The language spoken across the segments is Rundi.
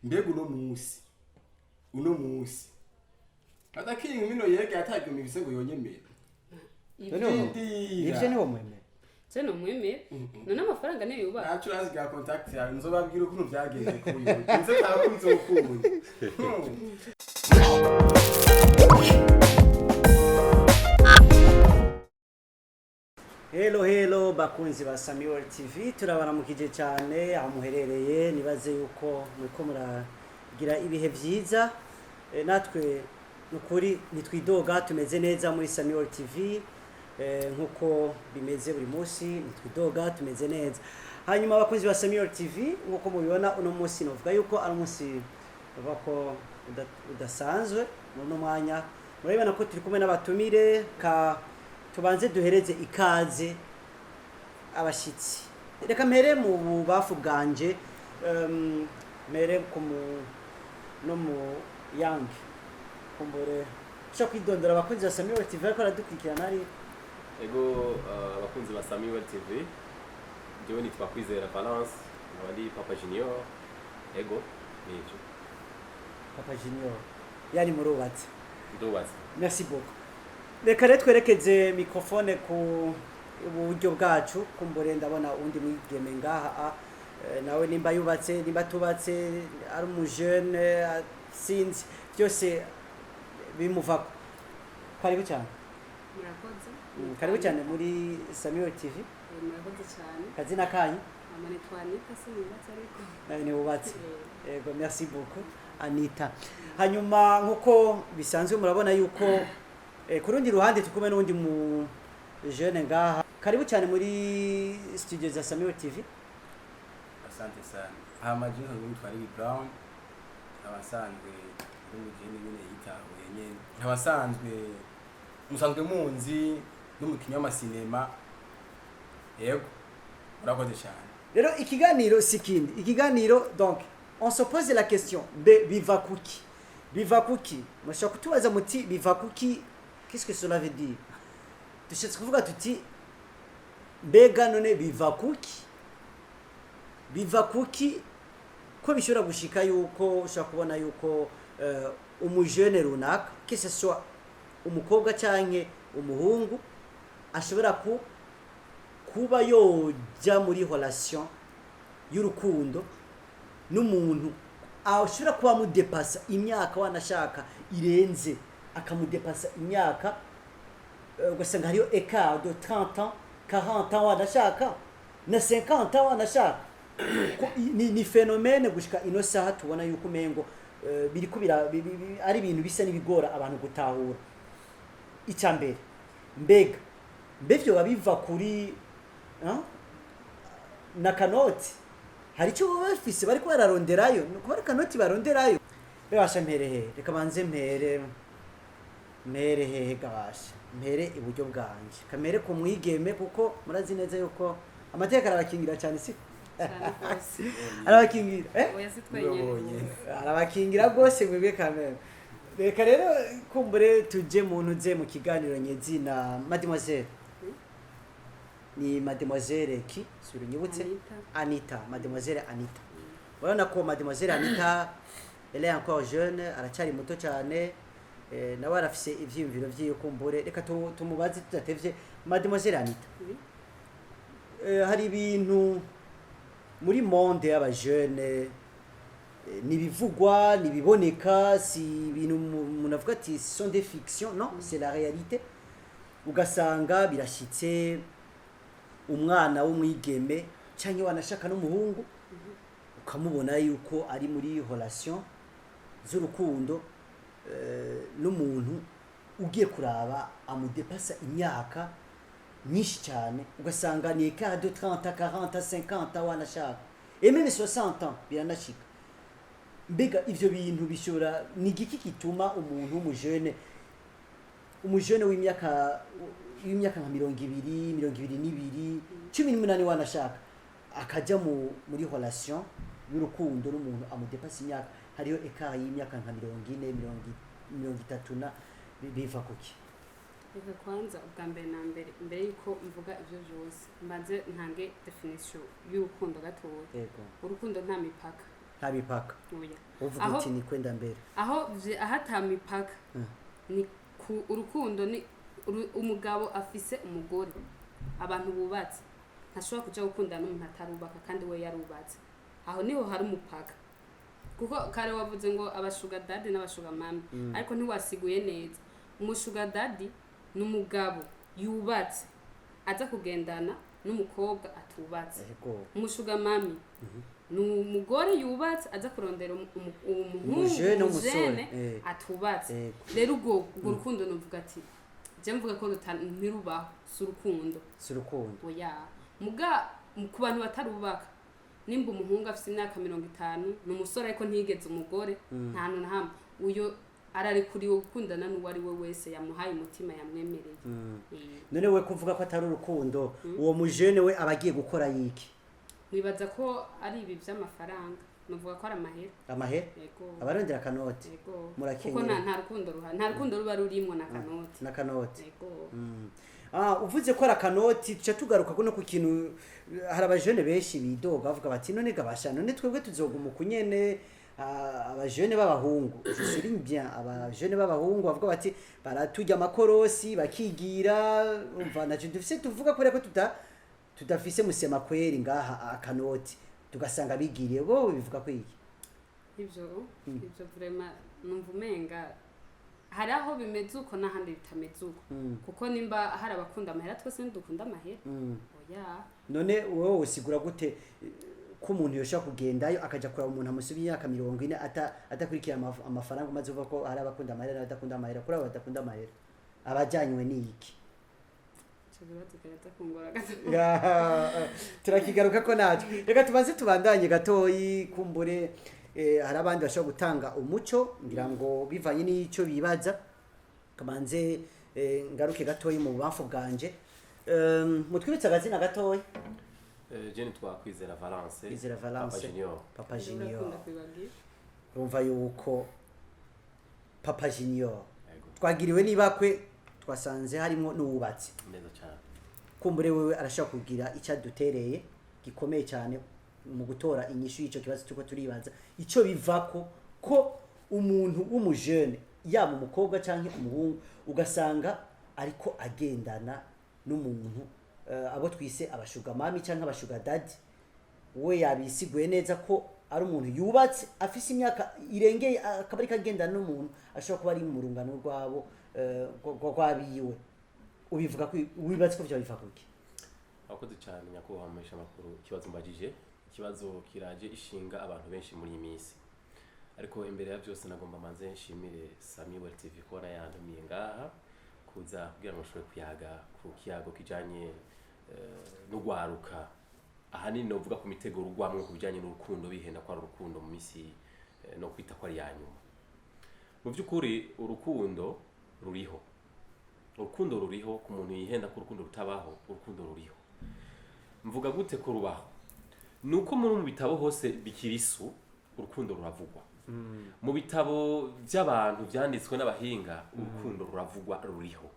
Mbega uno munsi adakinga mino yege ataguma ibise ngo yonyemera. Noneho ivyo niwo mwemera? Je nomwemera. None amafaranga niyo yubaka? Ntacyo, urasigira contact yawe, nzobabwira ukuntu byagenze kuyu nze takunze ukunda. Hello, hello, bakunzi ba Samuel TV, turabaramukije cyane aho muherereye. Nibaze yuko muriko muragira ibihe vyiza. Natwe nukuri nitwidoga, tumeze neza muri Samuel TV. Nkuko bimeze buri munsi, nitwidoga, tumeze neza. Hanyuma abakunzi ba Samuel TV, nkuko mubibona, uno munsi novuga yuko ari umunsi uvuga ko udasanzwe. Muri uno mwanya murabibona ko turi kumwe n'abatumire. Ka tubanze duhereze ikaze abashyitsi. Reka mpere mu bubafu bwanje, mpere ku mu no mu yange kumbure ushobora kwidondora abakunzi ba Samuel TV ariko aradukurikirana ari. Ego, abakunzi ba Samuel TV, jewe nitwa Kwizera Valence, nkaba ndi Papa Junior. Ego, nivyo. Papa Junior, yari murubatse? Ndubatse. Merci beaucoup. Reka rero twerekeze microphone ku buryo bwacu. Kumbure ndabona undi mwigeme ngaha, nawe nimba yubatse, nimba atubatse, ari umujene, sinzi, byose bimuvako. Karibu cyane. Murakoze. Karibu cyane muri Samuel TV. Murakoze cyane. Kazina kanyu? Mama, nitwa Anita, sinubatse ariko. Nawe ntiwubatse? Yego, merci beaucoup, Anita. Hanyuma nkuko bisanzwe murabona yuko ku rundi ruhande turi kumwe n'undi mu jeune ngaha. Karibu cyane muri studio za Samuel TV. Asante sana. Hama jewe nsanzwe nitwa Lily Brown, nkaba nsanzwe ndi umujene nyene yitahuye nyene, nkaba nsanzwe musanzwe munzi n'umukinyi w'amasinema. Yego, murakoze cyane. Rero ikiganiro si kindi, ikiganiro, donc on se pose la question: mbe biva kuki? Biva kuki? Mushobora kutubaza muti: "Biva kuki? Qu'est-ce que cela veut dire?" Dushatse kuvuga tuti: mbega none biva kuki? Biva kuki ko bishobora gushika yuko ushobora kubona yuko umujene runaka, que ce soit umukobwa canke umuhungu, ashobora kuba yoja muri relation y'urukundo n'umuntu ashobora kuba amudepasa imyaka, wanashaka irenze, akamudepasa imyaka, ugasanga hariyo écart de 30 ans, 40 ans, wanashaka na 50 ans, wanashaka. Ni phénomène gushika ino saha tubona yuko umengo biriko ari ibintu bisa n'ibigora abantu gutahura. Icya mbere, mbega mbe vyoba biva kuri, hein? Na kanoti hari icyo baba bafise bariko bararonderayo? Ni ukuba ari kanoti baronderayo? Bebasha, mpere hehe? Reka banze mpere hehe gabasha? Mpere iburyo bwanje, kamere ku mwigeme, kuko murazi neza yuko amategeko arabakingira cyane, si? Cyane rwose. Arabakingira, eh? Oya, si twenyene. Mubonye. Arabakingira rwose mwebwe kamere. Reka rero kumbure tuje mu ntuze mu kiganiro nyezina. Mademoiselle, ni mademoiselle ki? Sura unyibutse. Anita. Anita, mademoiselle Anita. Urabona ko mademoiselle Anita, elle est encore jeune, aracyari muto cyane, nawe arafise ivyiyumviro vyiwe. Kumbure reka tumubaze tudatevye. Mademoiselle Anita, Oui. Hari ibintu muri monde y'abajene, nibivugwa, nibiboneka, si ibintu umuntu avuga ati ce sont des fictions. Non, c'est la réalité. Ugasanga birashitse, umwana w'umwigeme canke wanashaka n'umuhungu, ukamubona yuko ari muri relation z'urukundo n'umuntu ugiye kuraba amudepasa imyaka myinshi cyane, ugasanga ni écart de 30, 40, 50, wanashaka et même 60 ans biranashika. Mbega ivyo bintu bishobora, ni igiki gituma umuntu w'umujene, umujene w'imyaka nka 20, 22, 18 wanashaka, akaja muri relation y'urukundo n'umuntu amudepasa imyaka, hariyo écart y'imyaka nka 40, 30 na biva kuki? Reka kwanza ubwa mbere na mbere, mbere yuko mvuga ivyo vyose, mbanze ntange définition y'urukundo gatoya. Yego. Urukundo nta mipaka. Nta mipaka. Oya. Uvuga uti ni kwenda mbere. Aho ata mipaka ni ku urukundo ni umugabo afise umugore, abantu bubatse, ntashobora kuja gukundana n'umuntu atarubaka kandi we yarubatse. Aho niho hari umupaka, kuko kare wavuze ngo aba sugar daddy n'aba sugar mummy, ariko ntiwasiguye neza. Umu sugar daddy ni umugabo yubatse aza kugendana n'umukobwa atubatse. Umu sugar mummy ni umugore yubatse aza kurondera umuhungu, Umujene w'umusore, umujene atubatse. Rero urwo rukundo nuvuga ati je mvuga ko ntirubaho, si urukundo. Si urukundo. Oya, muga ku bantu batarubaka, nimba umuhungu afite imyaka 50, ni umusore ariko ntiyigeze umugore, nta hantu na hamwe, uyo ararekuriwe gukundana n'uwo ari we wese yamuhaye umutima, yamwemereye. None we kuvuga ko atari urukundo, uwo mujene we aba agiye gukora yiki? Nibaza ko ari ibi by'amafaranga, nuvuga ko ari amahera. Amahera? Yego. Abarondera akanoti. Yego. Murakenyera. Kuko nta rukundo ruhari, nta rukundo ruba rurimwo na kanoti. N'akanoti. Yego. Ah, uvuze ko ari akanoti, tuca tugaruka no ku kintu. Hari abajene benshi bidoga bavuga bati: "None gabasha, none twebwe tuzoguma uku nyene?" Ah, abajene b'abahungu, je souligne bien, abajene b'abahungu bavuga bati baraturya amakorosi bakigira. Umva, naco dufise tuvuga kubera ko tudafise musema kweri ngaha akanoti, tugasanga bigiriye bo. Bivuga ko iki? Ivyo vraiment numva umenga hari aho bimeze uko n'ahandi bitameze uko, kuko nimba hari abakunda amahera, twese ntidukunda amahera. Oya. None wowe usigura gute ko umuntu yoshobora kugendayo akaja kuraba umuntu amusubiye imyaka 40 adakurikira amafaranga, umaze uvuga ko hari abakunda amahera n'abadakunda amahera? Kuri abo badakunda amahera, abajanywe n'iki? Ico kibazo kiraza kungora gato. Ya, turakigaruka ko naco. Reka tubanze tubandanye gatoyi, kumbure hari abandi bashobora gutanga umuco, ngira ngo bivanye n'ico bibaza. Kabanze ngaruke gatoyi mu bubamfu bwanje. Mutwibutse agazina gatoyi. Je nitwa Kwizera Valence. Kwizera Valence. Papa Junior. Papa Junior. Urakunda kwibagira. Urumva yuko Papa Junior Yego. twagiriwe n'ibakwe, twasanze harimo n'uwubatse. Neza cyane. Kumbure wewe arashobora kugira icyo adutereye gikomeye cyane mu gutora inyishu y'icyo kibazo turiko turibaza, icyo bivako ko umuntu w'umujene, yaba umukobwa cyangwa umuhungu, ugasanga ariko agendana n'umuntu abo twise aba sugar mummy cyangwa aba sugar daddy. We yabisiguye neza ko ari umuntu yubatse afise imyaka irengeye, akaba ariko agendana n'umuntu ashobora kuba ari mu rungano rwabo rw'abiwe. Ubivuga ko wibatse ko vyo biva kuki? Abakozi cyane, nyakubahwa muhesha amakuru. Ikibazo mbagije, ikibazo kiraje ishinga abantu benshi muri iyi minsi. Ariko imbere ya byose nagomba manze nshimire Samuel TV kubona yantumiye ngaha kuza kugira ngo nshobore kuyaga ku kiyago kijanye n'ugwaruka, ahanini novuga ku mitego rugwamwo ku bijanye n'urukundo, bihenda ko ari urukundo mu minsi no kwita ko ari ya nyuma. Mu by'ukuri urukundo ruriho, urukundo ruriho. Ku muntu yihenda ko urukundo rutabaho, urukundo ruriho. Mvuga gute ko rubaho? Ni uko muri mu bitabo hose bikirisu urukundo ruravugwa, mu bitabo by'abantu byanditswe n'abahinga urukundo ruravugwa, ruriho.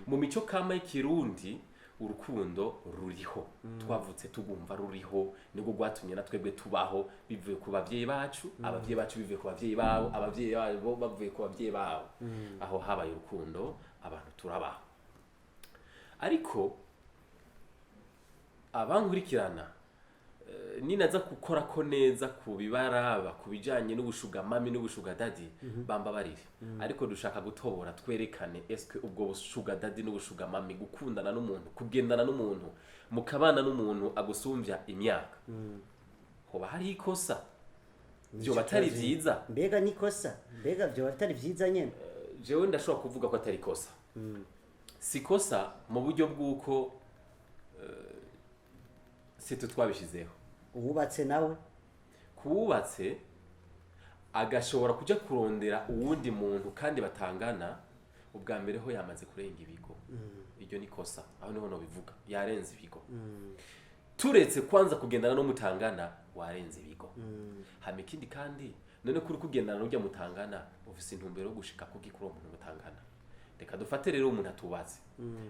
Mu mico kama y'ikirundi urukundo ruriho, twavutse tugumva ruriho, nibwo rwatumye na twebwe tubaho, bivuye ku bavyeyi bacu, abavyeyi bacu bivuye ku bavyeyi babo, abavyeyi babo bavuye ku bavyeyi babo. Aho habaye urukundo, abantu turabaho. Ariko abankurikirana, ninaza gukora ko neza ku bibaraba ku bijanye n'ubu sugar mummy n'ubu sugar daddy, bambabarire, ariko dushaka gutobora twerekane eske ubwo bu sugar daddy n'ubu sugar mummy, gukundana n'umuntu, kugendana n'umuntu, mukabana n'umuntu agusumvya imyaka, hoba hariho ikosa, vyoba atari vyiza? Mbega nikosa? Mbega vyoba bitari vyiza nyene? Jewe ndashobora kuvuga ko atari ikosa. Si ikosa mu buryo bw'uko si twe twabishizeho. Uwubatse nawe? Kuwubatse agashobora kuja kurondera uwundi muntu kandi batangana, ubwa mbere ho yamaze kurenga ibigo. Iryo ni kosa, aho niho nobivuga, yarenze ibigo. Turetse kwanza kugendana no mutangana, warenze ibigo. Hama ikindi kandi, none kuri kugendana n'urya mutangana, ufise intumbero yo gushika kuki kuri uwo muntu mutangana? Reka dufate rero umuntu atubatse,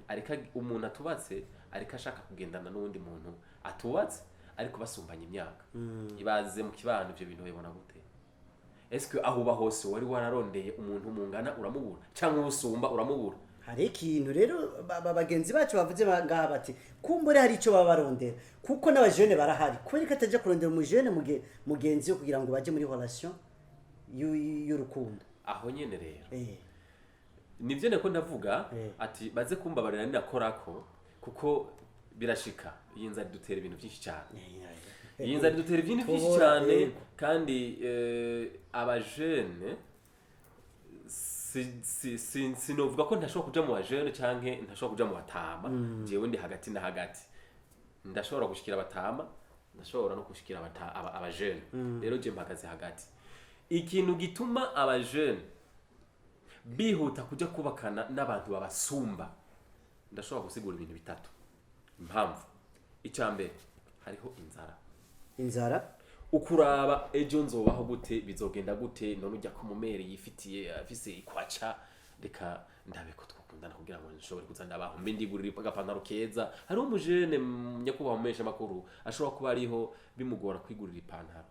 ariko umuntu atubatse ariko ashaka kugendana n'uwundi muntu atubatse. Ariko basumbanya imyaka, ibaze mu kibano ivyo bintu bibona gute? Eske aho uba hose wari wararondeye umuntu mungana uramubura, cyangwa usumba uramubura? Hari ikintu rero bagenzi bacu bavuze ngaha bati kumbure hari icyo baba barondera, kuko n'abajene barahari. Kubera ko atajya kurondera umujene mugenzi we kugira ngo baje muri relation y'urukundo. Aho nyene rero nivyo niko ndavuga. Ati baze kumbabarira ninakorako, kuko birashika iyi nzara idutera ibintu byinshi cyane, iyi nzara idutera ibintu byinshi Tubura, cyane. Kandi abajene sinovuga ko ntashobora kuja mu bajene canke ntashobora kuja mu batama. Jewe ndi hagati na hagati, ndashobora gushikira abatama, ndashobora no gushikira abajene. Rero je mpagaze hagati. Ikintu gituma abajene bihuta kuja kubakana n'abantu babasumba, ndashobora gusigura ibintu bitatu. Impamvu icya mbere, hariho inzara. Inzara. Ukuraba ejo nzobaho gute, bizogenda gute, none ujya ku mumere yifitiye afise ikwaca, reka ndabe ko twakundana kugira ngo nshobore kuza ndabaho, mbe ndigurira agapantaro keza. Hariho umujene, nyakubahwa mumesha makuru, ashobora kuba ariho bimugora kwigurira ipantaro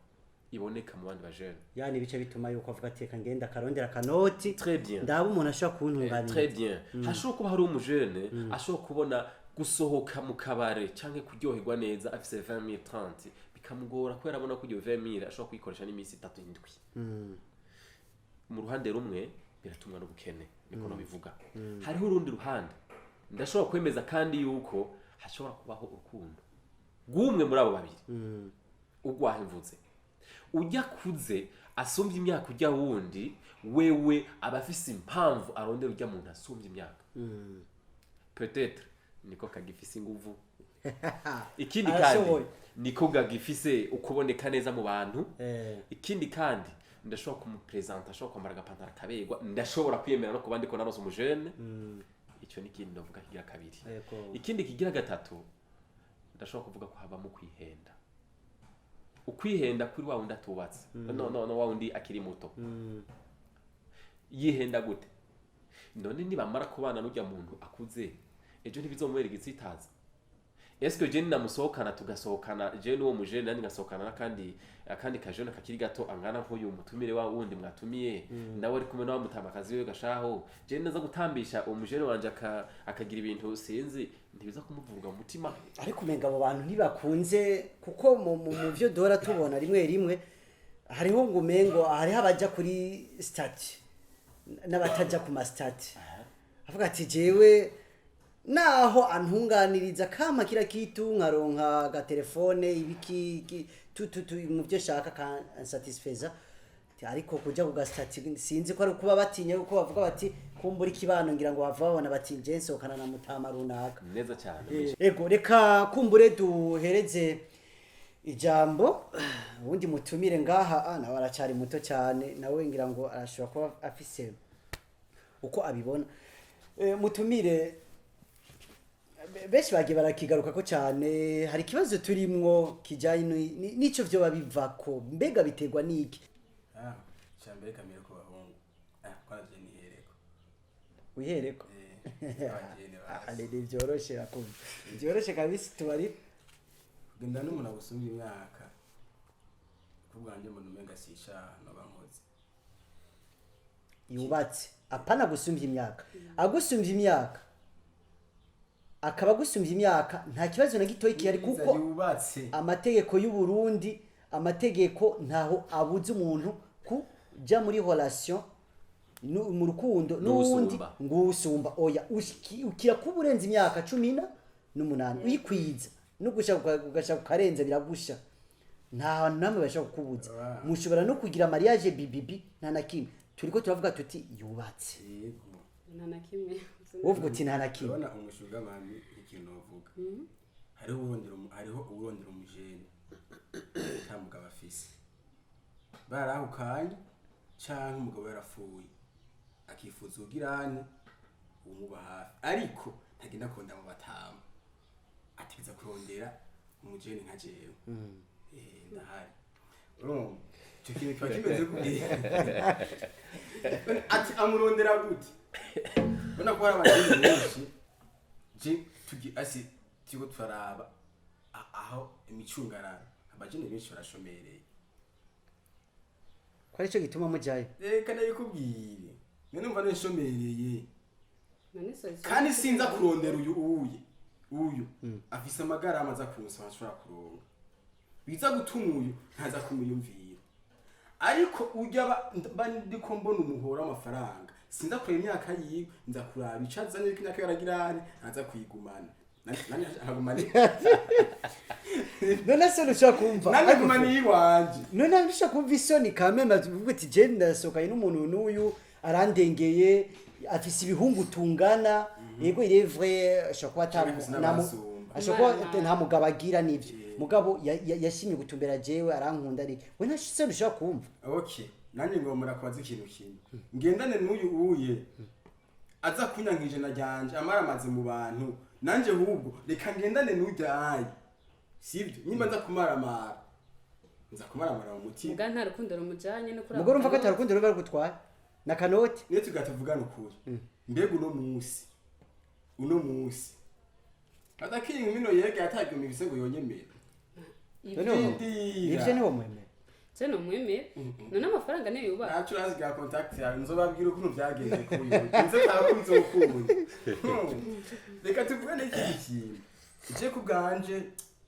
iboneka mu bandi bajene. Yani bice bituma yuko avuga ati reka ngenda akarondera akanoti, Très bien. ndaba umuntu ashobora kuntunganira. Très bien. Hashobora kuba hari umujene ashobora kubona gusohoka mu kabare canke kuryoherwa neza afise 20 000, 30 bikamugora, kubera abona ko iyo 20 000 ashobora kuyikoresha n'iminsi itatu, indwi. Mu ruhande rumwe biratumwa n'ubukene, niko nabivuga. Hariho urundi ruhande ndashobora kwemeza kandi yuko hashobora kubaho urukundo rw'umwe muri abo babiri. Ugwaha imvuze ujya kuze asumbye imyaka ujya wundi, wewe aba afise impamvu arondera ujya muntu asumbye imyaka. Peut-être niko kagifise inguvu. Ikindi kandi, Arashoboye. niko gagifise ukuboneka neza mu bantu. Ikindi kandi, ndashobora kumupresenta, ashobora kwambara agapantaro akaberwa, ndashobora kwiyemera no ku bandi ko naronse umujene. Icyo ni ikindi ndavuga kigira kabiri. Ikindi kigira gatatu, ndashobora kuvuga ko habamo kwihenda, ukwihenda kuri wa wundi atubatse, no no no wa wundi akiri muto. Yihenda gute? None nibamara kubana n'ujya muntu akuze, ejo ntibizomubera igitsitaza? Eske je ninamusohokana, tugasohokana je n'uwo mujene, nandi ngasohokana n'akandi akandi kajene kakiri gato angana nk'uyu mutumire wa wundi mwatumiye, nawe ari kumwe na mutamakazi we gashaho, je naza gutambisha uwo mujene wanje akagira ibintu sinzi, ntibiza kumuvuga mu mutima? Ariko umenga abo bantu ntibakunze, kuko mu byo duhora tubona rimwe rimwe hariho ngo umengo hariho abaja kuri statut n'abataja ku ma statut. Avuga ati jewe naho antunganiriza kama kila kitu, nkaronka agatelefone, ibiki tu tu tu mu byo shaka kansatisfeza, ariko kuja ku ga statut sinzi ko ari kuba batinya yuko bavuga bati kumbura ikibano, ngira ngo bava babona bati nje nsohokana na mutama runaka. Neza cyane. Ego, reka kumbure duhereze ijambo ubundi mutumire ngaha. Nawe aracari muto cyane, nawe ngira ngo arashobora kuba afise uko abibona. Mutumire, benshi bagiye barakigaruka ko cyane, hari ikibazo turimwo kijanye n'ico vyoba bivako, mbega biterwa n'iki? Ah, icambere kamere ku bahungu, kwanza je nihereko. Wihereko. Abajene basi. Ni vyoroshe, akumva vyoroshe kabisa, tubari. Kugenda n'umuntu agusumbya imyaka, kubwanjye mbona umenga si icaha noba nkoze. Yubatse, apana gusumbya imyaka. Agusumbya imyaka, akaba agusumbya imyaka, nta kibazo na gitoyi gihari, kuko yubatse. amategeko y'u Burundi, amategeko ntaho abuza umuntu kuja muri relation mu rukundo n'uwundi N'uwusumba. Ngusumba oya, ukira kuba urenze imyaka 18 uyikwiza no gushaka ugashaka ukarenza, biragusha, nta hantu namwe bashaka kukubuza. Mushobora no kugira mariage bibibi, nta na kimwe. Turiko turavuga tuti yubatse. Yego. Nta na kimwe. Wovuga uti nta na kimwe. Urabona umushuga mami, ikintu novuga, hariho uwurondera umujene nta mugabo afise, barahukanye canke umugabo yarapfuye, akifuza ugirane umuba hafi, ariko ntagenda kurondera mu batama, ategeza kurondera umujene nka jewe. Ndahari. Urumva ico kintu kiba kimeze gute? Ati amurondera gute? Ubona ko hari abajene benshi je tugi asi turiko turaraba. Aho imicungararo, abajene benshi barashomereye. Ko aricyo gituma mujayo? Reka ndabikubwire, none numva nishomereye. None solution? Kandi sinza kurondera uyu uye, uyu afise amagara amaze kunsaba nshobora kuronka, biza gutuma uyu ntaza kumuyumvira. Ariko ujya mba ndiko mbona umuhora w'amafaranga, sinza kureba imyaka yiwe, nza kuraba ico azanye, ko imyaka yaragirane ntaza kuyigumana. Nanje nkagumana. None se ntushobora kumva? Nanje ngumana iyiwanje. None ntushobora kumva isoni kameme, uvuga ati je ndasohokanye n'umuntu n'uyu arandengeye, afise ibihungu tungana? Yego, il est vrai, ashobora kuba Canke afise n'abasumba. ashobora kuba Imana. nta mugabo agira n'ivyo, mugabo yashimye gutumbera jewe, arankunda, ari we nta soni ushobora kumva? Okay, nanjye ngomba kubaza ikintu kimwe. Ngendane n'uyu uye aza kunyanka ijana ryanje amara amaze mu bantu, nanjye ahubwo reka ngendane n'ujyaye, sibyo? Nimba nza kumaramara, nza kumaramara mu mutima. Muga nta rukundo rumujanye no kuraba. Mugore, urumva ko atarukundo ruba rugutwaye na kanoti. Niyo tugatuvugana ukuri, mbega uno munsi adakiri inkumi yega yatagiye ibisego yonyemera? Noneho Ndindira. ivyo niwo mwemera? Je nomwemera. None amafaranga niyo yubaka? Ntacyo, urasigaye contact yawe, nzobabwira ukuntu byagenze kuri uyu nze takunze ukunda. Reka tuvugane ikindi kintu. Je ku bwanje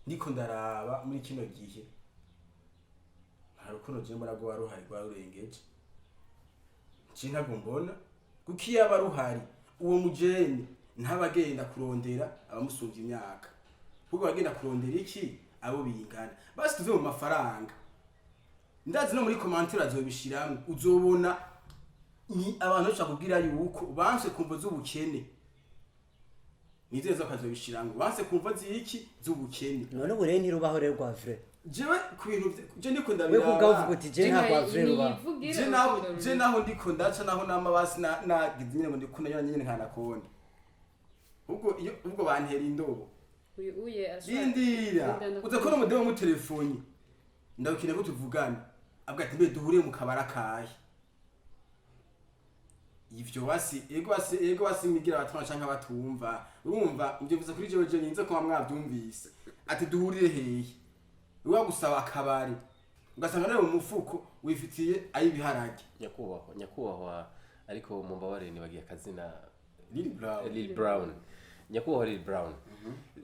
ndiko ndaraba muri kino gihe, nta rukundo je mbona rwoba ruhari rwa rurengeje. Je ntabwo mbona, kuko iyo aba ruhari uwo mujene ntaba agenda kurondera abamusumvya imyaka, ahubwo bagenda kurondera iki? Abo bingana. Basi tuve mu mafaranga. Ndazi no muri commentaire azobishiramwo, uzobona ni abantu bashaka kubwira yuko banse kumva z'ubukene, nizeza ko azobishiramwo banse kumva z'iki? Z'ubukene. None ubu rero ntirubaho rero rwa vrai? Jewe ku bintu je ndiko We ndabiraba. kubwawe uvuga uti je nta rwa vrai rubaho. Niyivugire. Je naho urukundo. Je naho ndiko ndaca, naho nama basi nagize nyene ngo ndiko ndanyura nyene nkanakonda, ubwo iyo ubwo bantera indobo. Uyu uye arashobora Rindira. Ndanda. Uza kubona umudemo mu telefoni, ndagukeneye ko tuvugana, avuga ati mbe duhuriye mu kabara kahe? Ivyo basi, ego basi, ego basi, migira abatwana canke abatumva. Urumva ivyo bivuze kuri jewe, je ninze ko mwavyumvise, ati duhurire hehe? Uwa gusaba akabari, ugasanga nawe mu mufuko wifitiye ay'ibiharage. Nyakubahwa, nyakubahwa, ariko mumbabarire nibagiye akazina. Lil Brown. Lil Brown, nyakubahwa Lil Brown,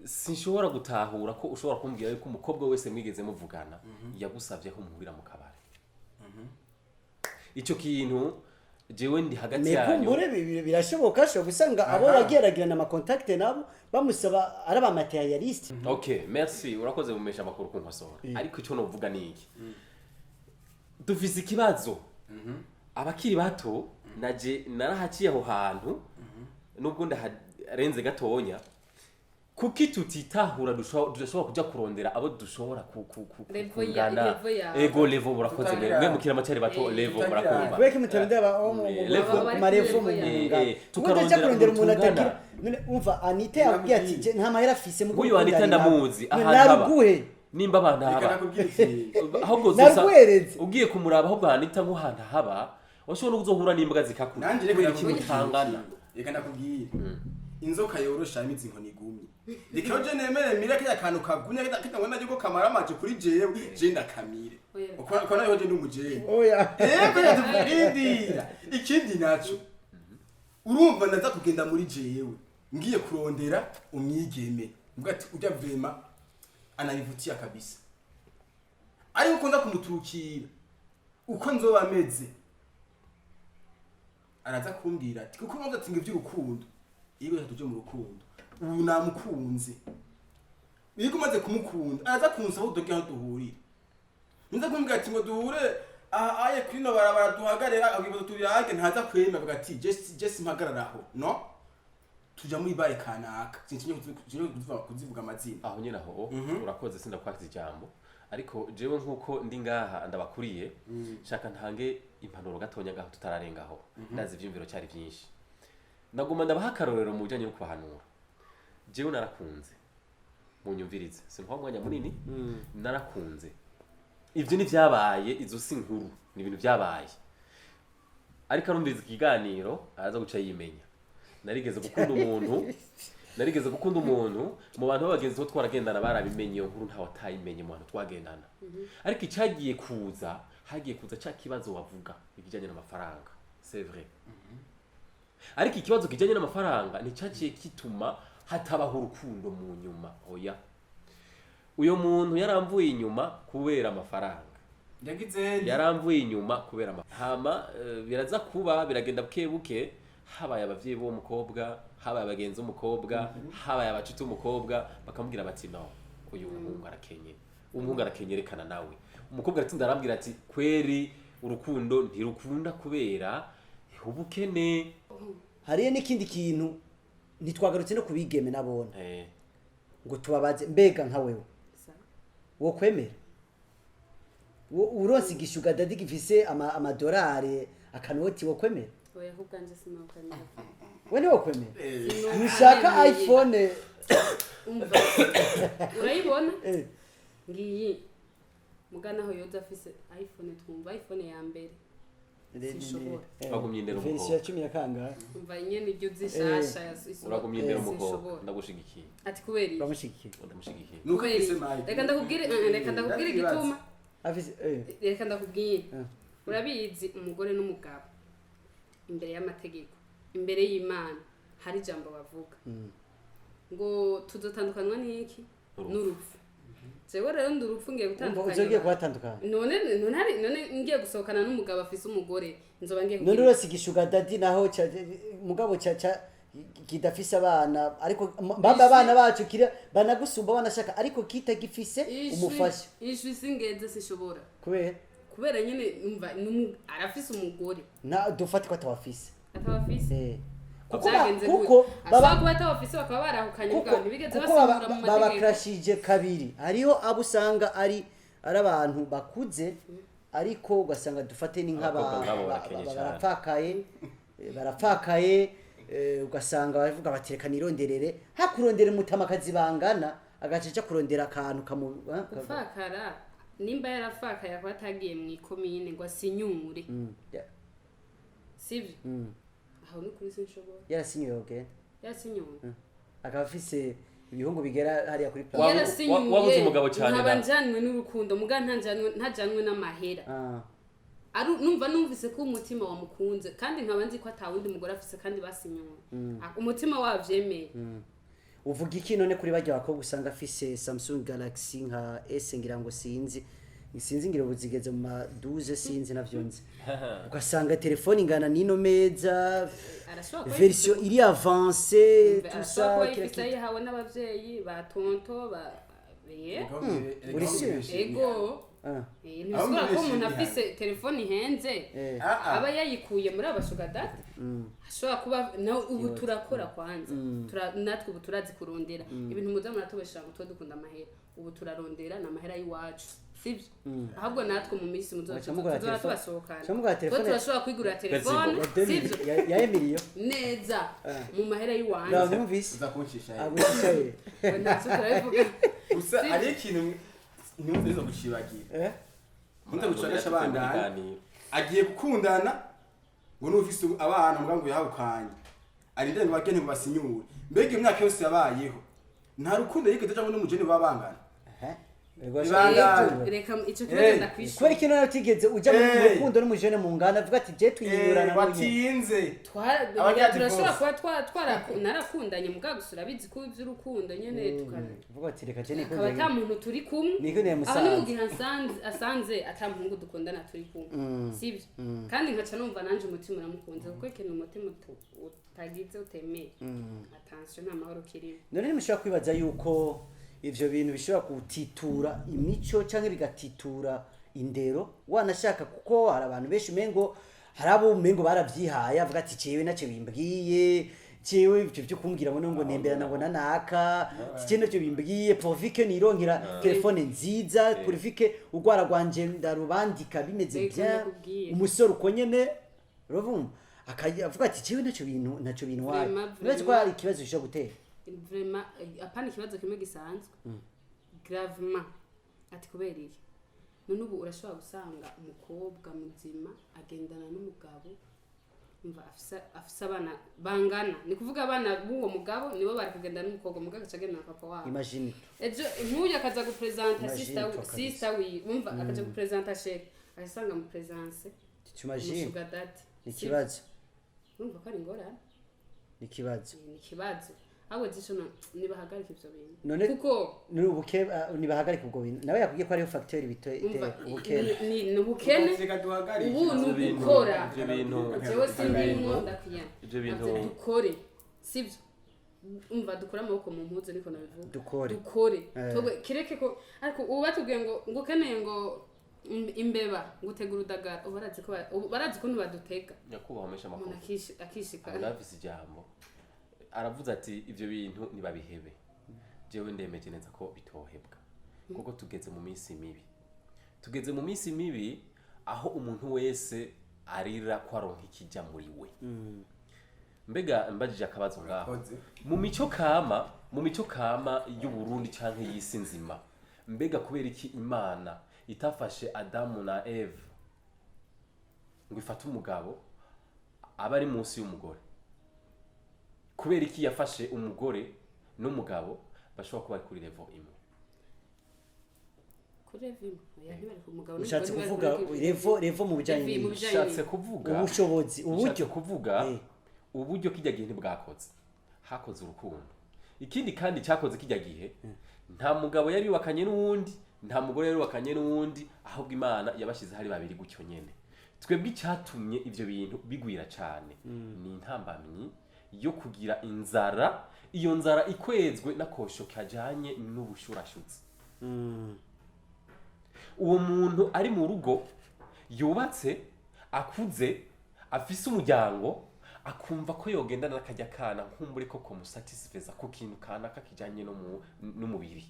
sinshobora gutahura ko ushobora kumbwira yuko umukobwa wese mwigeze muvugana yagusabye ko muhurira mu kabari. Icyo kintu jewe ndi hagati yanyu. Mekumbure birashoboka, ashobora gusanga abo yagiye aragirana ama contact nabo bamusaba ari aba matérialiste. Okay, merci, urakoze mumesha amakuru kunkosora. Ariko icyo novuga ni iki: dufise ikibazo abakiri bato. Naje narahaciye aho hantu, nubwo ndaharenze gatonya. Kuki tutitahura tudashobora kuja kurondera abo dushobora Level ya- kungana? Level yawe. Ego, level, murakoze. Tutagira- Mwe mukiri amacari bato, level Tutagira- murakumva. Kubera ko mutarondera Level. ku ma level mu Level yawe. ngano. Tukarondera Ubundi aja kurondera umuntu umuntu atagira. tungana. None umva, Anita yakubwiye ati "Je, nta mahera afise mu Nk'uyu Anita ndamuzi ahantu haba. Naruguhe. Nimba abantu Reka haba nakubwira ikintu. ahubwo uzosa- Naruguhereze. Ugiye kumuraba ahubwo Anita nk'ahantu haba, washobora no kuzohura n'imbwa zikakurya Nanjye reka kubera ikintu nakubwira utangana. ikintu. Reka nakubwira, inzoka yorosha imizi inkoni igumye. Reka je nemere mire kaya kantu kagumye kaya ngona yuko kamara amaje kuri jewe, je ndakamire. Oya. Uko nayo je ndi umujene. Oya. Ego, yatuvurindira. Ikindi naco, urumva ndaza kugenda muri jewe ngiye kurondera umwigeme, mbwa ati ujya vraiment ananivutia kabisa, ariko uko nza kumuturukira, uko nzoba meze, araza kumbwira ati kuko mpamvu ati ngo iby'urukundo, iyo tuje mu rukundo ubu namukunze. Iyo umaze kumukunda araza kunsaba udoge aho duhurira, nza kumbwira ati ngo duhure aha aye kuri no barabara duhagarara agiye tubirage, ntaza kwemera, avuga ati jesi mpagarara aho, no tuja muri bare kanaka, sincinye kuzivuga amazina. Aho nyine aho urakoze, sindakwakiza ijambo, ariko jewe nkuko ndi ngaha ndabakuriye, shaka ntange impanuro gatonya ngaho tutararengaho. Ndazi ivyumviro cyari byinshi, ndaguma ndabaha akarorero mu bijanye no kubahanura. Jewe narakunze, munyumvirize, sinkwa umwanya munini. Narakunze, ivyo ntivyabaye, izo si inkuru, ni ibintu byabaye. Ariko arumviriza ikiganiro araza guca yimenya. Narigeze gukunda umuntu. Narigeze gukunda umuntu mu bantu b'abagenzi bo twaragendana, barabimenye iyo nkuru, ntawe atayimenye mu bantu twagendana. Ariko icyagiye kuza, hagiye kuza cya kibazo wavuga, ikijyanye n'amafaranga, c'est vrai. Ariko ikibazo kijyanye n'amafaranga nticyaciye kituma hatabaho urukundo mu nyuma. Oya, uyo muntu yaramvuye inyuma kubera amafaranga. Yagize Yaramvuye inyuma kubera hama biraza kuba biragenda buke buke. Habaye abavyeyi b'uwo mukobwa, habaye abagenzi b'umukobwa, habaye abacuti b'umukobwa, bakamubwira bati: "No, uyu muhungu arakenye, umuhungu arakenye, rekana nawe." Umukobwa aratinda arambwira ati: "Kweri urukundo ntirukunda kubera ubukene." Hariyo n'ikindi kintu, ntitwagarutse no kubigeme nabona ngo tubabaze: mbega nka wewe wokwemera uronse igishuga daddy gifise amadolari akanoti, wokwemera? Oya, ahubwo sinokwemera. We ntiwokwemera? Ntushaka iPhone? Umva, urayibona? Eh. Ngiyi mugana aho yoza afise iPhone, twumva iPhone ya mbere, sinshobora. Wagumye indero Version umukobwa. ya 10 na kangahe? Umva nyene ibyo zishasha Uragumye imbere umukobwa. Sinshobora. Ndagushigikiye. Ati kubera iki? Uramushigikiye? Ndamushigikiye. Nuko Kubera afise iki? Mike. Reka ndakubwire, reka ndakubwire igituma. Afise Reka ndakubwire. Urabizi, umugore n'umugabo imbere y'amategeko, imbere y'Imana, hari ijambo bavuga ngo tuzotandukanywa n'iki? Urupfu. N'urupfu. Jewe rero ndi urupfu, ngiye Umva, gutandukanya uzogiye abantu. kubatandukanya? None ngiye gusohokana n'umugabo afise umugore, nzoba ngiye None kugira urose igishuga daddy naho mugabo ca kidafise abana, ariko mbamba abana bacu kira banagusumba, banashaka, ariko kitagifise umufasha. Ishwi singeze, sinshobora. Kubera? Kubera nyene umva arafise umugore. Na dufate ko atawafise. Atabafise? Kuko Byagenze kuko gute? Ashobora kuba atabafise, bakaba barahukanye, kuko bwabo ntibigeze kuko basigura mu mategeko. Babakrashije kabiri. Hariho abo usanga ari abantu bakuze, ariko ugasanga dufate ni nk'aba Abakobwa nk'abo barakenye cyane. Barapfakaye, barapfakaye, ugasanga baravuga bati: "Reka nironderere." Hakurondera umutamakazi bangana, agaca aja kurondera akantu kamu Gufakara, nimba yarafakaye akaba atagiye mu ikomine ngo asinyure, sivyo? Aho ni kuri sinshobora. Yarasinyiwe, ogenda. Yasinyuye. Akaba afise ibihungu bigera hariya kuri Yarasinyuye. Wabuze umugabo cyane Nkaba na- njanwe n'urukundo, muga ntajanwe n'amahera. Ari numva numvise ko umutima wamukunze, kandi nkaba nzi ko atawundi mugore afise, kandi basinyuye. Umutima wavyemeye. Uvuga iki none kuri barya bakobwa usanga afise Samsung Galaxy nka S, ngira ngo sinzi, ngira ubu zigeze mu ma 12, sinzi navyo nzi, ugasanga telefone ingana n'ino meza, Arashobora kuba version iri avancée, tout arashobora ça, kuba kila yifise kitu. ayihawe n'abavyeyi ba tonto ba Uri sûr? Ego. Ntibisigura ko umuntu afise telefone ihenze aba yayikuye muri aba sugar daddy. Ashobora kuba nawe ubu turakora kwanza. Natwe ubu turazi kurondera ibintu. Muza muratubesha ngo tuba dukunda amahera. Ubu turarondera, ni amahera y'iwacu, sibyo? Ahubwo natwe mu minsi muzoza Muca mugura tuzora tubasohokana. Muca mugura Twe telefone- turashobora kwigurira telefone, Ya sibyo? ya Emilio. Neza, mu mahera y'iwanjye. Namwumvise. Uza kuncisha he? Agushishaye. Ntacyo turabivuga. Gusa hariho ikintu ntumve gucibagira. Nkunze gucagasha abandanya. Ibiganiro. Agiye gukundana ngo n'ufise abana, muga ngo yahukanye, arindire ngo bagende ngo basinyure. Mbega iyo myaka yose yabayeho nta rukundo yigeze cyangwa n'umujene baba bangana? Ibandanye. Reka ico kibazo ndakwishura. Kubera ikintu nawe utigeze uja mu rukundo n'umujene mungana, avuga ati: "Je twinyurana n'uyu." Watinze. Abagira Turashobora divorce. kuba narakundanye, mugabo gusa urabizi ko iby'urukundo nyene Uvuga ati: "Reka je akaba nikundire." ata muntu turi kumwe. Nikundire Aho ni musanze. mu gihe asanze ata muhungu dukundana turi kumwe, sibyo? Kandi nkaca numva nanje umutima uramukunze, kuko ikintu umutima utagize utemeye, attention, nta mahoro kirimo. None ntimushobora kwibaza yuko ivyo bintu bishobora gutitura imico canke bigatitura indero wanashaka? Kuko hari abantu benshi umengo, hari abo umengo baravyihaye, avuga ati: "Jewe naco bimbwiye, jewe ivyo vyo kumbwira ngo nemberana ngo nanaka, jewe nacyo bimbwiye, pourvu que nironkera telefone nziza, pourvu que urwara rwanje ndarubandika bimeze Reka bien." ndakubwire. Umusore uko nyene urumva avuga ati: "Jewe naco bintu naco bintwaye." Vraiment, Uretse ko vraiment. hari ikibazo gishobora gutera. Vraiment, apana ikibazo kimwe gisanzwe, gravement. Ati kubera iki? None ubu urashobora gusanga umukobwa muzima agendana n'umugabo. Umva, afise abana bangana, ni kuvuga abana b'uwo mugabo nibo bari kugenda n'umukobwa, umugabo agaca agenda na papa wabo. Imagine. Ejo nk'uyu akaza gupresenta Imagine sister toi kabisa. sister wiwe, umva, akaja gupresenta chéri, agasanga mu présence T'imagines? Umusugar daddy. Ni ikibazo. Urumva ko ari ingorane. Ni ikibazo. Ni ikibazo. Ahubwo zisho nibahagarika ivyo bintu None kuko ni ubuke, nibahagarika ubwo bintu. Nawe yakubwiye ko hariho facteur bito umva, ubukene. ni ubukene. Reka duhagarike. Ubu ni Ivyo bintu- ugukora. ivyo bintu Jewe sindimwo, ndakwiye Ivyo bintu- dukore, sibyo? Umva, dukore amaboko mu mpuzu, niko nabivuga. Dukore. Dukore. Eh. Twebwe kireke ko, ariko ubu batubwiye ngo ukeneye ngo imbeba ngo utegure udagara, ubu barazi ko ubu barazi ukuntu badutega. Nyakubahwa mesha umuntu amakuru akishika. Abo nafise ijambo, aravuze ati ivyo bintu ntibabihebe. Jewe ndemeje neza ko bitohebwa, kuko tugeze mu minsi mibi, tugeze mu minsi mibi aho umuntu wese arira ko aronka ikijya muri we. Mbega mbajije akabazo ngaho. Urakoze. Mu mico kama y'u Burundi canke y'isi nzima, mbega kubera iki Imana itafashe Adamu na Eve ngo ifate umugabo aba ari munsi y'umugore? Kubera iki yafashe umugore n'umugabo bashobora kuba bari kuri level imwe? Kuri level imwe? Oya, ntibari ku mugabo Ushatse n'umugore kuvuga ntibari kuri level mu bijanye Level mu n'iki? bijanye Ushatse kuvuga Ubushobozi, uburyo. Ushatse kuvuga uburyo kijya gihe ntibwakoze, hakoze urukundo. Ikindi kandi cyakoze kijya gihe, nta mugabo yari yubakanye n'uwundi, nta mugore yari yubakanye n'uwundi, ahubwo Imana yabashyize hari babiri gutyo nyene. Twebwe icyatumye ibyo bintu bigwira cyane ni intambamyi yo kugira inzara. Iyo nzara ikwezwe n'akosho kajanye n'ubushurashuzi. Uwo muntu ari mu rugo yubatse, akuze, afise umuryango, akumva ko yogendana n'akajya kana nkumbure ko komusatisfeza ku kintu kanaka kijanye no n'umubiri,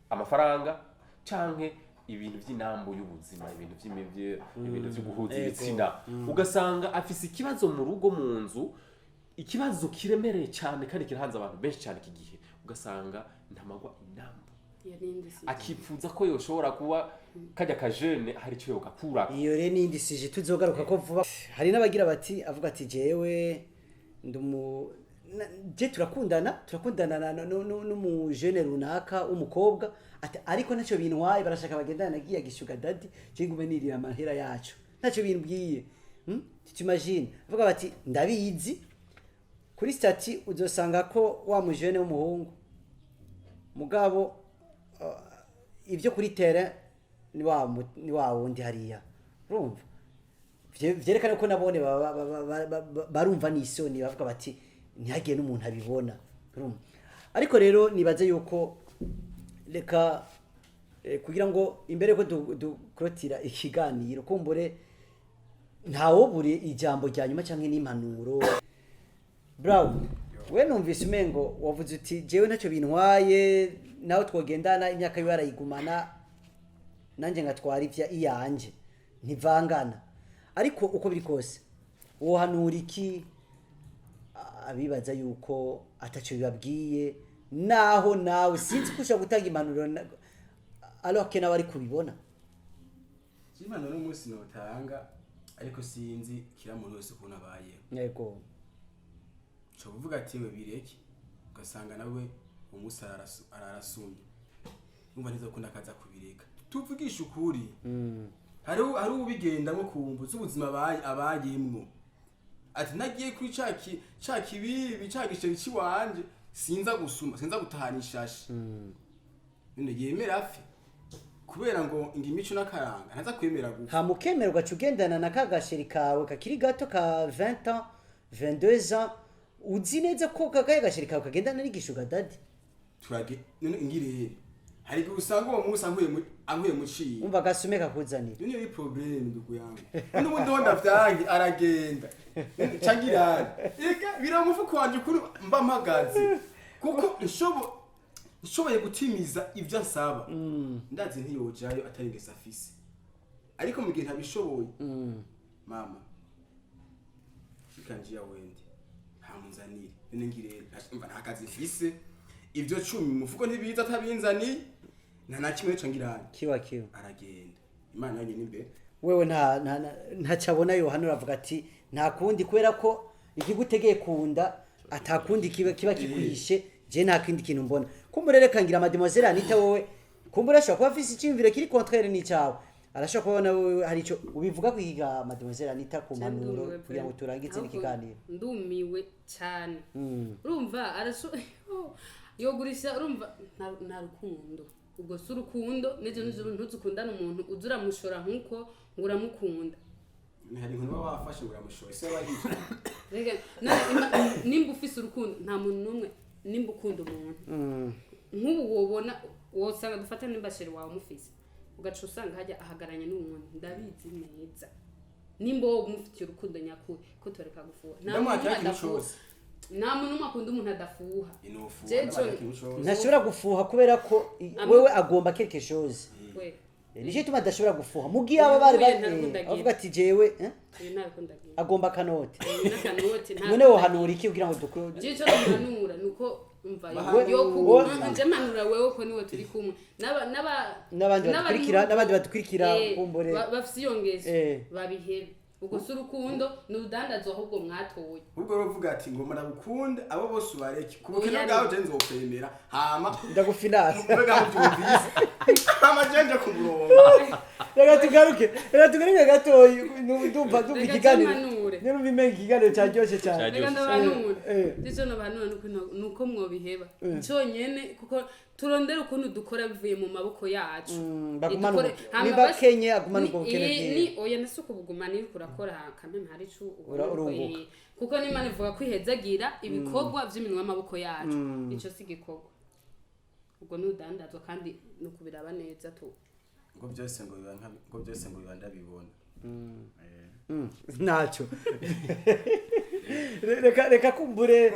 amafaranga canke ibintu by'inambo y'ubuzima, ibintu ibintu byo guhuza ibitsina, ugasanga afise ikibazo mu rugo, mu nzu, ikibazo kiremereye cyane kandi kirahanze abantu benshi cyane iki gihe, ugasanga ntamagwa inambo. Iyo ni indi si Akipfuza ko yoshobora kuba kajya kajene hari icyo yogakura. Iyo rero ni indi sujet tuzogaruka ko vuba. Hari n'abagira bati, avuga ati jewe ndumu je turakundana n'umujene runaka w'umukobwa, ati ariko ntacyo bintwaye, barashaka bagendana nagiye gisugar daddy, je ngume nirira amahera yacu, ntacyo bimbwiye. T'imagines? Avuga bati ndabizi, kuri statut uzosanga ko wa mujene w'umuhungu, mugabo ibyo kuri terrain ni wa wundi hariya. Urumva, vyerekana ko nabone barumva n'isoni, bavuga bati ntihagire n'umuntu abibona. Urumva? Ariko rero nibaze yuko reka kugira ngo imbere ko dukorotira ikiganiro, kumbure ntawobure ijambo rya nyuma canke n'impanuro. Brown, we numvise umengo wavuze uti jewe ntacyo bintwaye, nawe twogendana imyaka yiwe arayigumana, nanjye ngatwara ivya iyanje, ntivangana. Ariko uko biri kose wohanura iki abibaza yuko ataco bibabwiye, naho nawe sinzi ko ushobora gutanga impanuro alors que nawe ari kubibona? Impanuro n'umunsi notanga, ariko sinzi kira muntu wese ukuntu abayeho. Ushobora kuvuga ati we bireke, ugasanga nawe umunsi ararasumye, umva neza ko ndakaza kubireka. Tuvugishe ukuri, hari ubigendamo kumva z'ubuzima abayemwo, ati nagiye kuri ca kibibi ca gisheri ciwanje, sinza gusuma, sinza gutahana ishashi. None yemera afe kubera ngo imico n'akaranga ntaza kwemera gupfa? Hama ukemera ugaca ugendana na ka gasheri kawe kakiri gato ka 20 ans, 22 ans, uzi neza ko kakaye gasheri kawe kagendana n'igisugar daddy? Turage none ingirere, hari igihe usanga uwo munsi ankuye mu ciye. Umva, gasume kakuzanira. Iyo niyo problème, ndugu yangu. N'ubundi ho ndavyange aragenda cangirane, ega bira mu mufuko wanje ukuntu mba mpagaze, kuko nshoboye gutimiza ibyo ansaba, ndazi ntiyojayo atari ingeso afise. Ariko mu gihe ntabishoboye, mama shikanjiya wende ntamunzanire. None ngirere, mva nta kazi mfise, ibyo 10 mu mufuko ntibiza atabinzaniye, nta na kimwe cangirane. Kiwa kiwa. Aragenda, Imana yonyine imbere. Wewe ntacabona yohanura, avuga ati nta kundi, kubera ko ikigutegeye kunda atakundi kiba kikwishe. Je nta kindi kintu mbona. Kumbure reka ngira mademoiselle Anita, wowe kumbure ashobora kuba afise iciyumviro kiri contraire n'icyawe, arashobora kubona wewe hari ico ubivuga kwiga, mademoiselle Anita, ku mpanuro Ndumiwe. kugira ngo turangize Ahubwo n'ikiganiro. Ndumiwe cyane. Urumva arasho yogurisha, urumva nta rukundo, ubwo si urukundo. N'ejo nijoro ntuzukundane umuntu uza uramushora nk'uko ngo uramukunda. Hari inkuru uba wafashe ngo uramushoye, se waba yishe. Rega, none nimba ufise urukundo, nta muntu n'umwe, nimba ukunda umuntu nk'ubu wobona wosanga, dufate nimba chéri wawe umufise, ugaca usanga hajya ahagaranye n'uwundi, ndabizi neza nimba wowe umufitiye urukundo nyakuri ko toreka gufuha. Nta muntu Ndamwakira n'umwe ikintu adafuha. cose. Nta muntu n'umwe akunda umuntu adafuha. Inofu. Je Ndamwakira ikintu cose. Ntashobora gufuha kubera ko wewe agomba quelque chose. We. Nicyo gituma adashobora gufuha mu gihe aba bari Uyu bari nta rukundo. Avuga ati jewe Uyu nta rukundo agira. Agomba akanote. Uyu n'akanoti nta None rukundo. wohanura iki kugira ngo dukore? Je ico nomuhanura nuko umva yo nje mpanura wewe ko niwe turi kumwe n'aba N'abandi n'abari badukurikira, mu rugo, n'abandi badukurikira, kumbure. Bafise iyo ngeso, babihebe. Ubwo si urukundo, ni urudandazwa ahubwo mwatoye. Ubwo rero uvuga ati ngo murabukunda, abo bose ubareke ku bukene Oya, bwawe, je nzokwemera hama Ndagufinanse. mbega aho ubyumvise, hama je nje ku murongo. Reka tugaruke gatoyi. Ndumva Reka ikiganiro tumanure. Niba umenga ikiganiro cyaryoshye cyane. Cyaryoshye. Reka ndabanure. Ico nobanura nuko mwobiheba cyonyene, kuko turondera ukuntu dukora bivuye mu maboko yacu. Bagumane Dukore- hama nimba kenye agumane ni- ubwo bukene bwiwe. Ni oya, nasi ukubugumana, iyo uriko urakora kameme hari ico ubona ko, Urunguka. Kuko n'Imana ivuga ko ihezagira ibikorwa vy'iminwa y'amaboko yacu. Ico si igikorwa, ubwo ni udandazwa, kandi ni ukubiraba neza tu. Ngo byose ngo biba ndabibona. Ntacyo, reka kumbure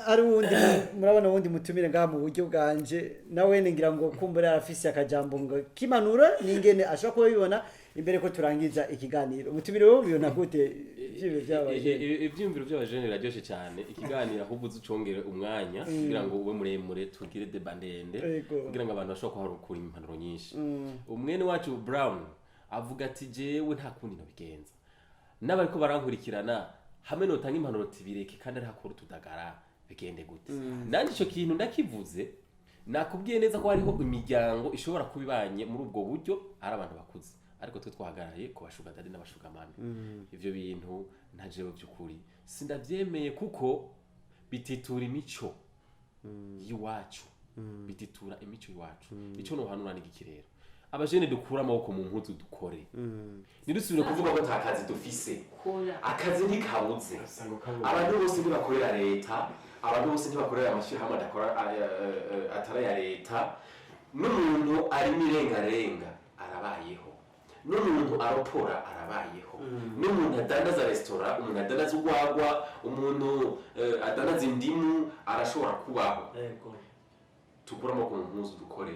ari uwundi murabona uwundi mutumire ngaha mu buryo bwanje, nawe ngira ngo kumbure arafise akajambo ngo kimanura n'ingene ashobora kuba bibona imbere ko turangiza ikiganiro. Umutumire, wowe ubibona gute ivyiyumviro by'abajene? Ibyiyumviro by'abajene biraryoshe cyane. Ikiganiro ahubwo uzi ucongere umwanya kugira ngo ube muremure, tugire débat ndende, kugira ngo abantu bashobore kuharukura impanuro nyinshi. Umwene wacu Brown avuga ati jewe nta kundi nobigenza, n'abariko barankurikirana hamwe notanga impanuro tibireke, kandi ari hakora utudagara, bigende gute? Nanjye ico kintu ndakivuze, nakubwiye neza ko hariho imiryango ishobora kuba ibanye muri ubwo buryo ari abantu bakuze, ariko twe twahagaraye ku ba sugar daddy n'aba sugar mummy. Ivyo bintu nta jewe by'ukuri sindavyemeye, kuko bititura imico y'iwacu, bititura imico y'iwacu. Ico nohanura ni igiki rero? Abajene, dukura amaboko mu mpuzu, dukore, ntidusubire kuvuga ko nta kazi dufise. Kora. Akazi ntikabuze. Abantu bose ntibakorera leta, abantu bose ntibakorera amashyirahamwe adakora atari aya leta. N'umuntu arimo irengarenga arabayeho, n'umuntu aropora arabayeho, n'umuntu adandaza resitora, umuntu adandaza urwagwa, umuntu adandaza indimu arashobora kubaho. Tukure amaboko mu mpuzu, dukore,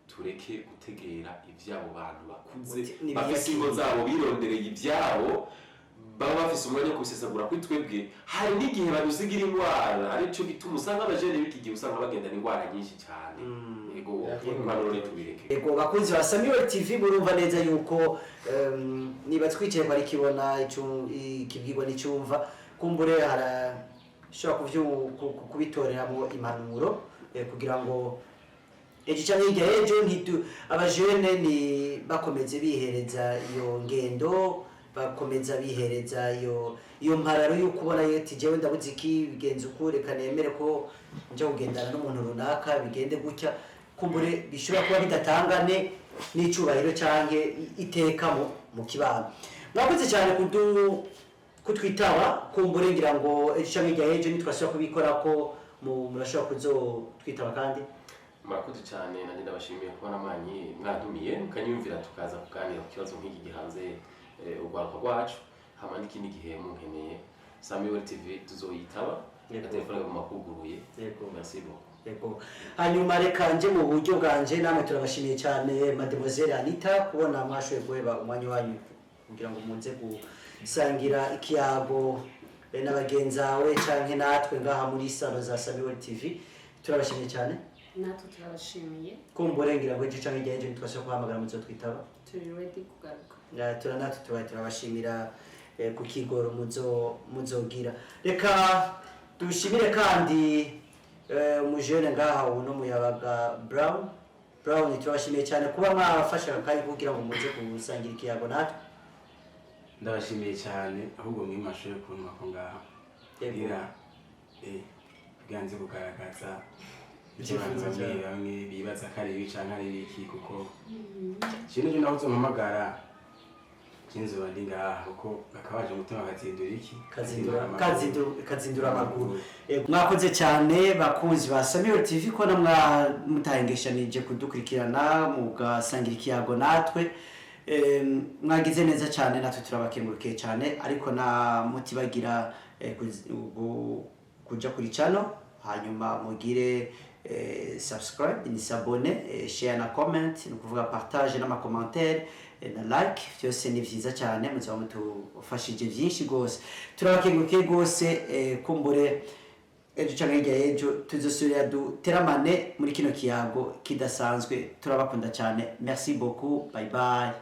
tureke gutegera iby'abo bantu bakuze Uti, ni bafise ingo zabo, birondereye ibyabo, baba bafise umwanya wo kubisesagura kuri twebwe. Hari n'igihe badusigira indwara, aricyo gituma usanga abajene b'iki gihe usanga bagendana indwara nyinshi cyane. Yego, impanuro ntitubireke. Yego, bakunzi ba Samuel TV, murumva neza yuko niba twicaye kwa kibona ikibwirwa n'icyumva, kumbure harashobora kubitoreramo impanuro kugira ngo ejo cyangwa hirya y'ejo ntitu abajene ni bakomeze bihereza iyo ngendo, bakomeza bihereza iyo mpararo yo kubona ati jewe ndabuze iki, bigenze uku, reka nemere ko nja kugendana n'umuntu runaka, bigende gutya. Kumbure bishobora kuba bidatangane n'icubahiro canke iteka mu kibano. Mwakoze cyane kutwitaba. Kumbure ngira ngo ejo canke hirya y'ejo nitwasubira kubikora ko murashobora kuzotwitaba kandi. Murakoze cyane, nanjye ndabashimiye kubona mwanyi mwantumiye, mukanyumvira, tukaza kuganira ku kibazo nk'iki gihanze urwaruka rwacu. Hama n'ikindi gihe munkeneye, Samuel TV tuzoyitaba. Yego. Telefone kaguma kuguruye. Yego. Merci beaucoup. Yego. Hanyuma reka nje mu buryo bwanje, namwe turabashimiye cyane, mademoiselle Anita, kubona mwashoboye guheba umwanya wanyu kugira ngo muze gusangira ikiyago na bagenzawe canke natwe ngaha muri salon za Samuel TV. Turabashimiye cyane. Natwe turabashimiye. Kumbure ngira ngo ejo canke hirya y'ejo nitwasubira kuhamagara muzotwitaba. Turi ready kugaruka. Natwe tubaye turabashimira ku kigoro muzogira. Reka dushimire kandi umujene ngaha uno muyabaga Brown. Brown, turabashimiye cyane kuba mwafashe akanya kugira ngo muze gusangira ikiyago natwe. Ndabashimiye cyane, ahubwo mwimashoye kuntuma ko ngaha kugira kugira nze kugaragaza ibyo abantu Ibyifuzo bamwe byawe. bamwe bibaza ko ari ibi canke ari ibiki, kuko kintu cyo naho uzompamagara kinzoba ndi ngaha, kuko bakabaje umutima bakazindura iki? Kazindura. Amaguru. Kazindura amaguru. Mwakoze cyane, bakunzi ba Samiro TV, ko namwa mutahengeshanije kudukurikirana mugasangira ikiyago natwe. Mwagize neza cyane, natwe turabakengurukiye cyane. Ariko na mutibagira kuja kuri channel, hanyuma mugire subscribe, ni s'abonner, share na comment, ni ukuvuga partage n'ama commentaire na like, byose ni vyiza cyane, muzaba mutufashije byinshi rwose. Turabakengurukiye rwose. Kumbure ejo canke hirya y'ejo tuzosubira duteramane muri kino kiyago kidasanzwe. Turabakunda cyane, merci beaucoup, bye bye.